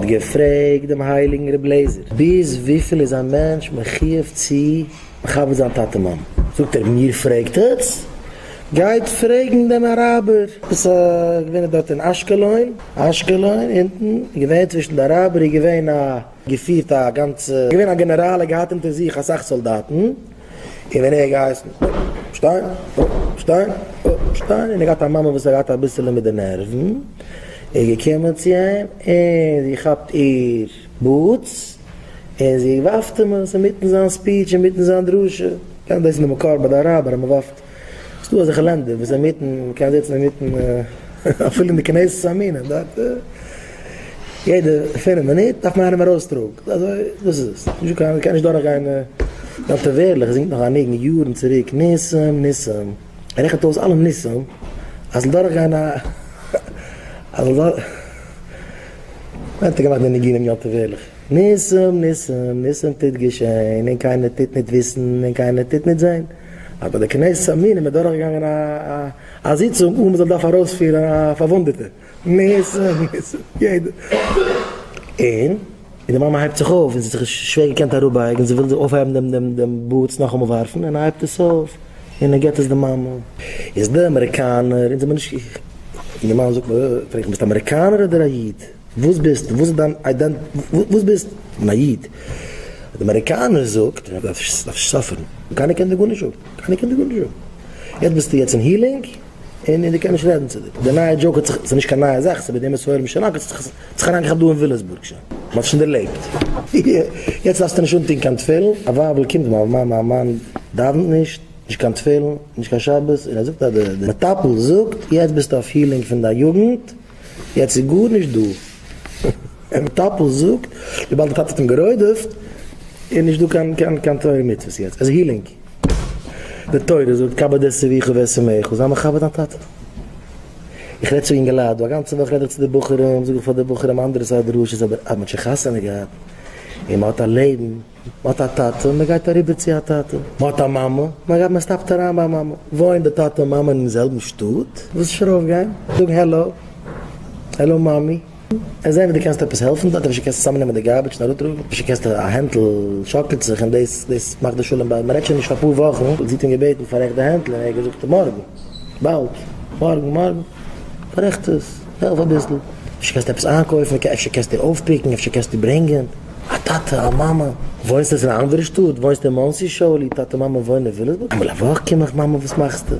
געפרעגט דעם הייליגן רבי לעזער, ביז וויפיל איז א מענטש מחיוב צו מכבד זיין טאטע מאמע? זאגט ער, מיר פרעגט עטס? גייט פרעגן דעם אראבער. עפעס א געווען דארט אין אשקלון, אשקלון אונטן, געווען צווישן די אראבער איז געווען א געפירט א גאנצע, געווען א גענעראל ער געהאט אונטער זיך אסאך סאלדאטן, און ווען ער האט געהייסן שטיין, שטיין, שטיין, און ער געהאט א מאמע וואס האט געהאט אביסעלע מיט די נערוון, איז געקומען צו אים און זי כאפט איר boots און זי ווארפט אים עס אינמיטן זיין speech אינמיטן זיין דרשה, קען דאס איז די מקור ביי די אראבער אז מען ווארפט, ס'דא אזעלכע לענדער וואס אינמיטן מען קען זיצן אינמיטן אפילו אין די כנסת המינים דארט יעדע פינף מינוט דארף מען איינעם ארויסטראגן, אזוי דאס איז עס, נישט קיין מ'קען נישט דורך גיין יום טוב ערליך זינגט נאך א ניגון יארן צוריק ניסים ניסים ער רעכנט אויס אלע ניסים אז זאל דורך גיין א אז זאל דורך ווען האט ער געמאכט די ניגונים יום טוב ערליך? ניסים ניסים ניסים טוט געשען און קיינער טוט ניט וויסן און קיינער טוט ניט זען. אז ביי די כנסת המינים איז דורכגעגאנגען א א זיצונג אן מ'זאל דארפן ארויספירן א פארוואונדעטע. ניסים ניסים יעדער און די מאמע הייבט זיך אויף און זי האט זיך שווער געקענט אראפבייגן זי וויל אויפהייבן דעם דעם דעם boots נאכאמאל ווארפן און ער הייבט עס אויף און ער געבט עס די מאמע. איז די אמעריקאנער אונז זעמיר נישט און די מאמע זאגט מיר פרעג איך ביסט אמעריקאנער אדער א איד? וואס ביסטו? וואס איז דיין ident וואס ביסטו? כ'בין א איד. די אמעריקאנער זאגט דארפסט נישט suffer ן. קיינער קען דיר גארנישט זאגן. קיינער קען דיר גארנישט זאגן. יעצט ביסטו יעצט אין healing און די קען נישט רעדן צו דיר. די נייע joke האט זיך, ס'איז נישט קיין נייע זאך, ס'איז ביי די אומות העולם שוין לאנג, האט זיך זיך אריינגעכאפט דא אין וויליאמסבורג שוין. מ'האט שוין דערלעבט. יעצט דארפסטו נישט אנטון קיין תפילין. א ווייבל קומט, מיין מאן מיין מאן דאווענט נישט, נישט קיין תפילין, נישט קיין שבת, און ער זאגט אז די מטפל זאגט יעצט ביסטו אויף healing פון דיין יוגנט, יעצט איז גארנישט דא. דער מטפל זאגט, וויבאלד די טאטע האט אים גערודפ'ט, איז נישט דא קיין קיין קיין תורה ומצוות יעצט, עס איז healing. די תורה זאגט, כבד את אביך ואת אמך, זיי מכבד דיין טאטע. איך רעד צו אינגעלייט דא, א גאנצע וואך רעד איך צו די בחורים, זאג איך פאר די בחורים אנדערע סארט דרשות, אבער אז מען האט שוין חתונה געהאט, און מען האט א לעבן, מען האט א טאטע, מען גייט אריבער צו א טאטע, מען האט א מאמע, מען גייט מען stop ט אריין ביי א מאמע, וואוינט די טאטע און מאמע אינעם זעלבן שטאט, וואס נישט ארויף גיין, זאגן העלא, העלא מאמי, עס זען ווי דו קענסט עפעס העלפן דארט, אפשר קענסטו צוזאמען נעמען די garbage און אראפטראגן, אפשר קענסטו א הענטל שאקלט זיך און דאס דאס מאכט די שלום בית, מען רעדט שוין נישט פאר אפאר וואכן, זי האט אים געבעטן פאררעכט די הענטל און ער האט געזאגט מארגן, באלד, מארגן, מארגן, פאררעכט עס, העלף אביסל, אפשר קענסטו עפעס איינקויפן, אפשר קענסטו אויפ pick ן, אפשר קענסטו ברענגען. א טאטע, א מאמע. וואוינסט עס אין א אנדערע שטאט? וואוינסט אין מאנסי שאולי? טאטע מאמע וואוינען אין וויליאמסבורג? אמאל א וואך קום איך מאמע וואס מאכסטו?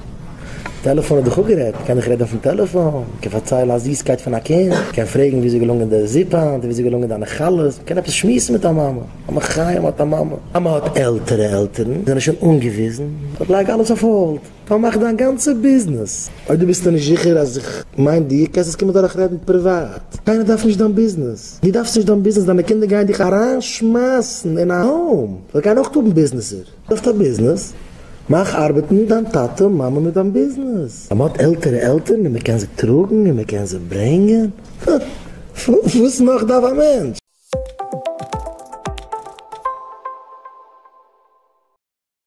טעלעפאן האט דיך אפגערעדט? מ'קען דאך רעדן אויפן טעלעפאן, מ'קען פארציילן א זיסקייט פון א קינד, מ'קען פרעגן ווי איז געלונגען די זופ היינט, ווי איז געלונגען דיינע חלות, מ'קען עפעס שמועסן מיט א מאמע, א מחיה מ'האט א מאמע. אז מ'האט עלטערע עלטערן זענען שוין אנגעוויזן, לייג אלעס אויף hold. פארמאך דיין גאנצע ביזנעס. אויב דו ביסט נישט זיכער אז איך מיין דיר, קענסט עס קומען דורך רעדן פריוואט. קיינער דארף נישט דיין ביזנעס. דו דארפסט נישט דיין ביזנעס, דיינע קינדער גייען דיך אריינשמייסן אין א home. זיי גייען אויך האבן ביזנעסער. דארפסט א ביזנעס? מאך ארבעטן דיין טאטע און מאמע מיט דיין ביזנעס. אז מ'האט עלטערע עלטערן און מ'קען זיי טראגן און מ'קען זיי ברענגען, וואס נאך דארף א מענטש?